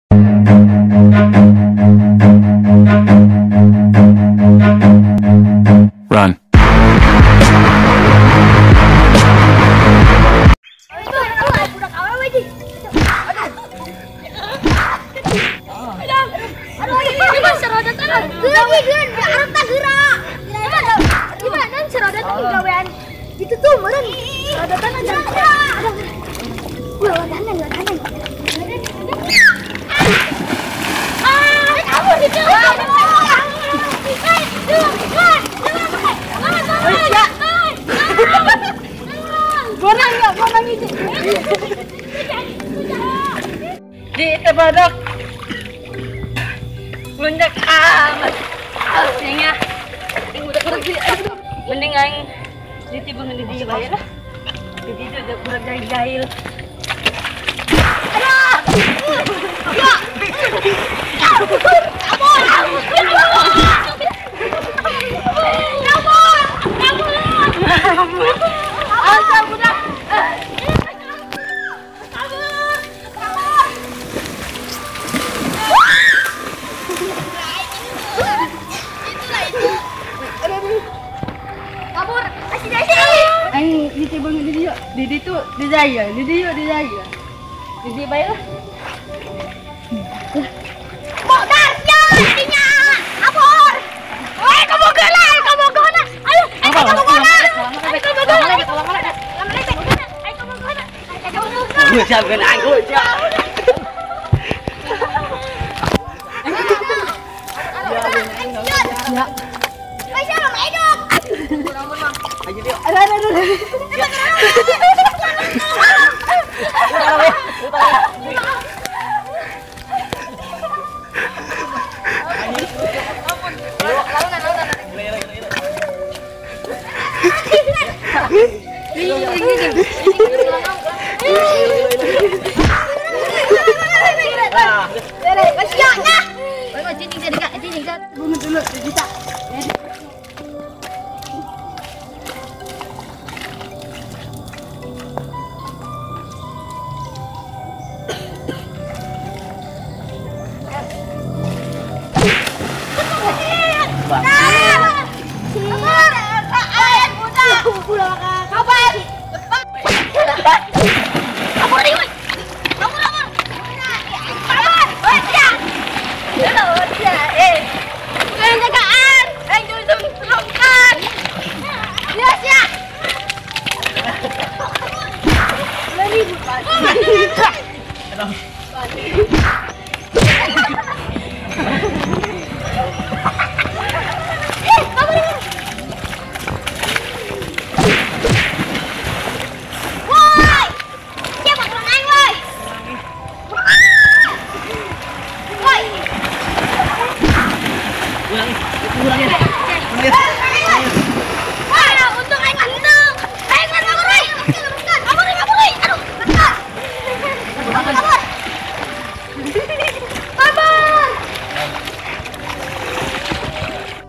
Run. Itu tuh meren. Di tebadak lunjak amat. Aslinya mending aing ditibung di dieu bae lah. Di dieu udah kurang jahil-jahil. Ya. Kabur. Kabur. Asal budak. Kabur. Kabur. Itulah itu. Kabur. Asih asih. Aing ditibung di dieu, di ditu di daya, di dieu di daya. Di dieu bae lah. Modar sia dinya. Kabur. Woi, kamu geuna, kamu geuna. Ayo, ayo kamu geuna. Ayo kamu geuna. Ayo kamu geuna. Ayo kamu geuna. Gue siap geuna, gue siap. Ya. Ayo dia. Aduh, aduh, aduh.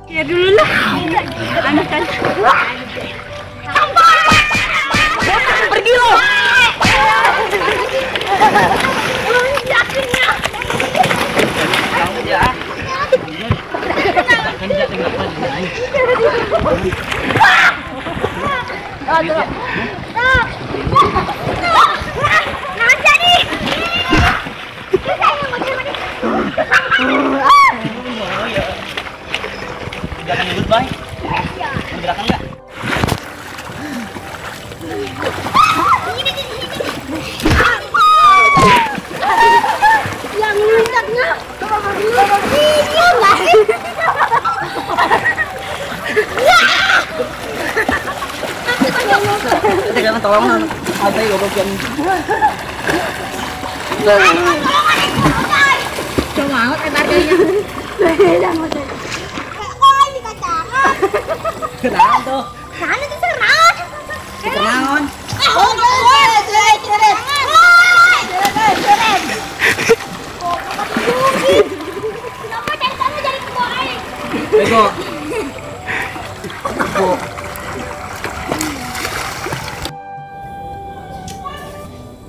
Ya dulu lah. Anak kan. Pergi lo. Jangan nyebut, Bay. Gerakan enggak? Yang luncaknya. Jangan tolong ada goblok yang. Coba banget entarnya. Kenaon tuh? Naon itu naon? Kenaon? Kenapa cari kamu jadi ketua aing? Bego.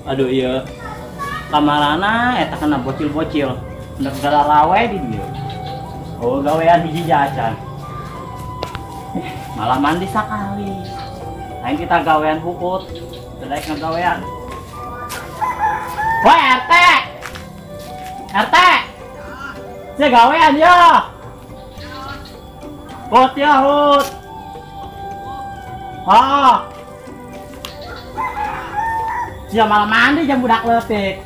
Aduh iya. Kamarana eta kena bocil-bocil. Negara rawe di dieu. Oh, gawean hiji jajan. Malah mandi sakali. Lain kita gawean hukut, teu daek ngagawean. Woi RT. RT. Sia gawean ya. Hut ya hut. Oh. Sia malah mandi jam budak leutik.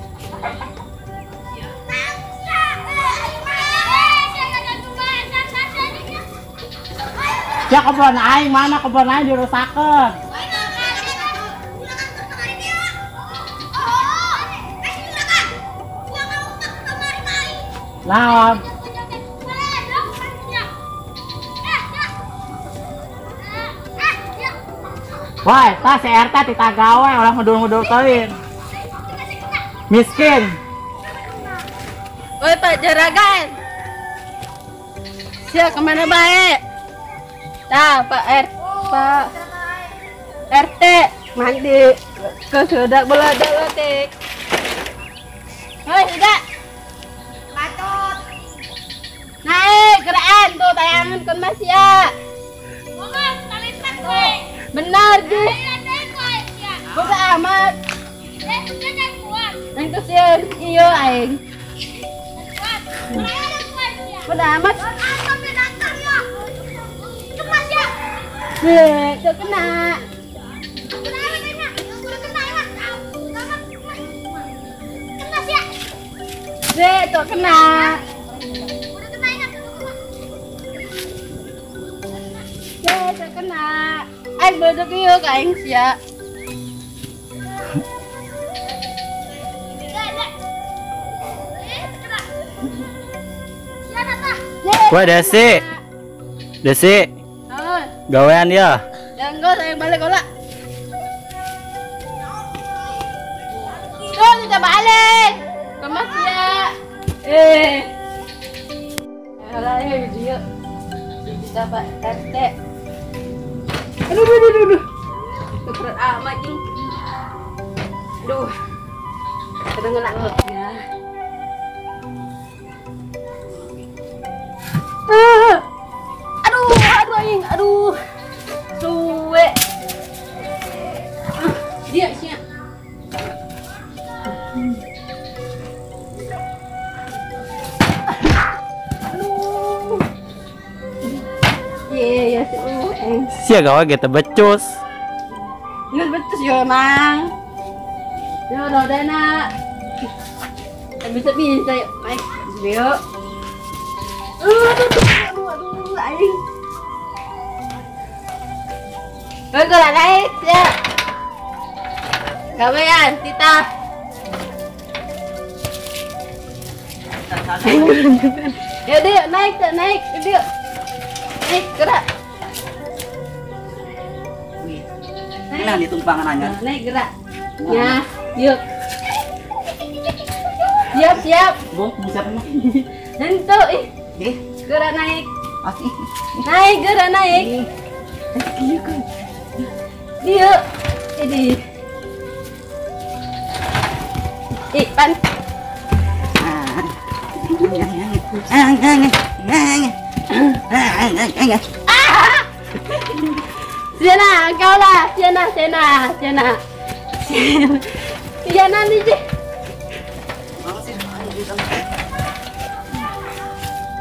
Ya kebon aing mana kebon aing dirusakeun. Naon? Woi, tah si RT tita gawe ulah ngudul-ngudul teuing. Miskin. Woi Pak Juragan. Sia kemana bae? Nah, Pak RT mandi ke sudah beladak letik. Hei, udah. Patut. Naik geraan tuh tayangan kan Mas ya. Benar, Ji. Boga amat. Nang tuh iyo aing. Boga amat. Tuh kena. Tuh kena. Tuh kena. Aing bodok ieu ka aing sia. Wah, Desi. Desi. Gawean ya. Jangan saya balik olah. Tuh kita balik. Kemas ya. Alah ya video. Kita Pak RT. Aduh aduh aduh aduh. Berat amat jing. Aduh. Kadang ngelak ya. Aduh, aduh aing, aduh. Suwe. Dia sia. Aduh. Iya, ya aing. Sia gawe ge teu becus. Geus becus yo emang. Yo rodana. Bisa-bisa yuk, naik. Yuk. Aduh, aduh, aduh, aing. Gerak naik ya. Gawean, Tita. Ya dia naik, naik, dia. Naik, gerak. Nah, ditumpangan aja. Naik gerak. Ya, yuk. Siap, siap. Bu, siap mah. Tentu ih. Gerak naik. Asih. Naik, gerak naik. Iya kan. Dia. Ini. Ih, pan. Siana, kau lah. Siana, Siana, Siana. Siana nih.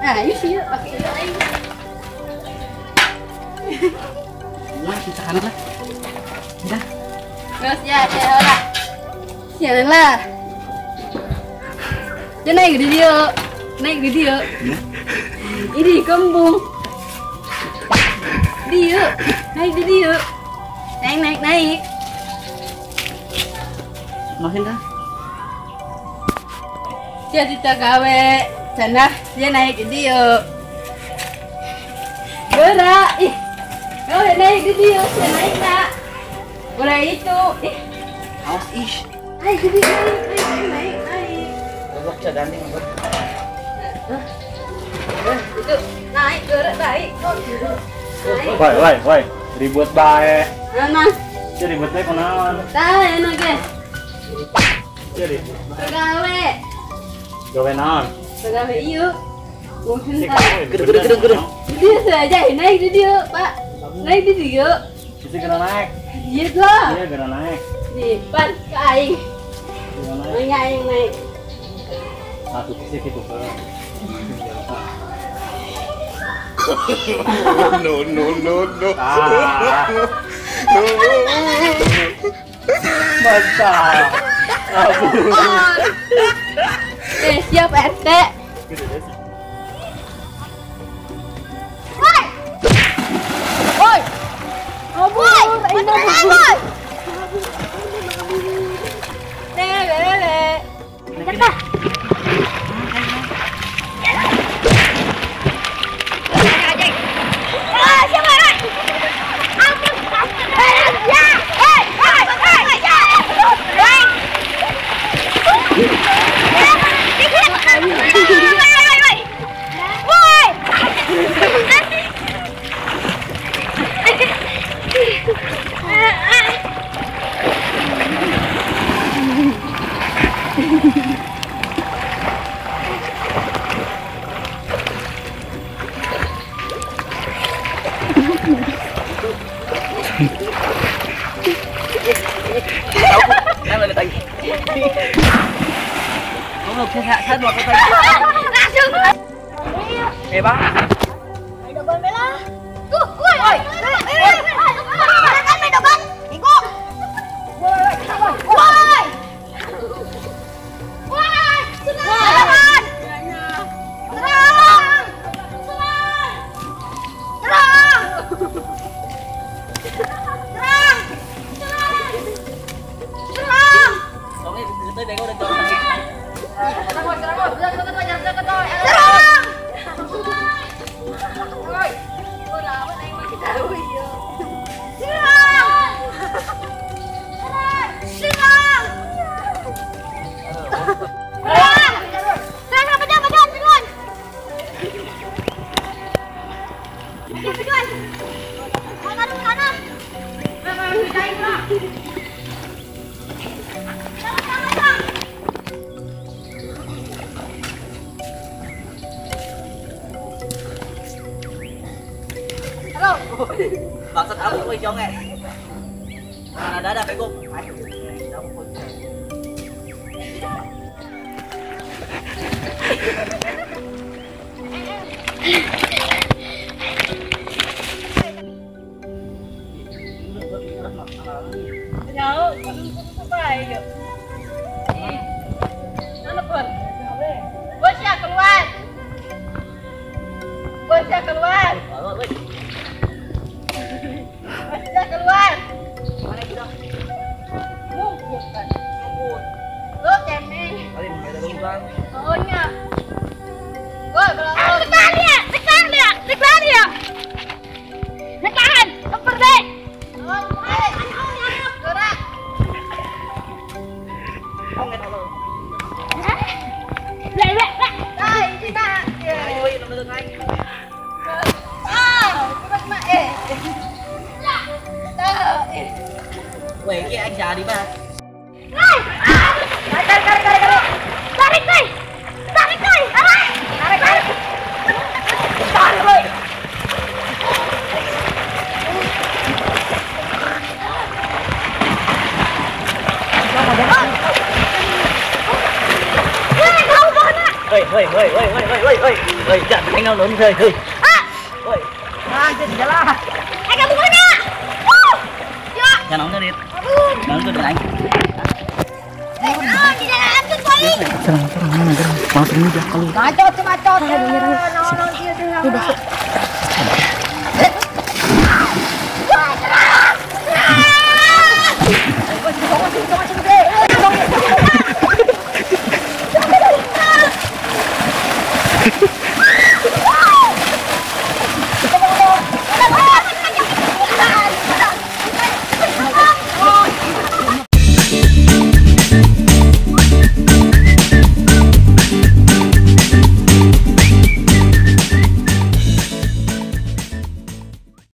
Ayo sih, pakai itu ayo. Wah, kita kanan lah. Udah. Terus ya, ya lah. Siana lah. Dia naik di dia, naik di dia. Ini kembung. Dia, naik di dia. Naik, naik, naik. Makin dah. Dia tidak gawe. Sana dia naik di dia. Gerak, ih. Kau naik di dia, dia naik nak. Boleh itu, ih. Awas ih. Naik di dia, naik, naik, naik. Goblok cadangan goblok. Itu naik gerak baik. Naik. Woi, woi, woi. Ribut bae. Mana? Si ribut bae kunaon? Tah, enak ge. Jadi. Gawe. Gawe naon? Gawe ieu. Gede. Dia saja naik di dia, Pak. Naik di dia. Itu kena naik. Iya lah. Iya kena naik. Di pan ke aing. Naik aing naik. Satu sisi gitu. No no no no. Mantap. Siap RT. Woi. Woi. Woi. Woi. Lele. Bangsat aku woi jonge. Mana ada bego. Jauh, baik. Bosnya keluar. Bosnya keluar. Bosnya keluar. Mana kita? Mungkin. Lo cemen. Oh nya. Woi, tekan ya, tekan ya, tekan ya. Tekan, seperti. Gerak. Đây, chị ta. Weh, ini anh già đi ba. Tarik, tarik, tarik, tarik, tarik, tarik, tarik, tarik, tarik, tarik. Woi, woi, woi, woi, woi, woi, woi, woi, jangan tinggal nón chơi, woi. Woi, ah, jadi jalan. Anh kamu mana? Nhà nóng lên đi. Nóng lên anh. Serang, serang, serang. Mau sini aja kalau. Bacot, bacot. Udah.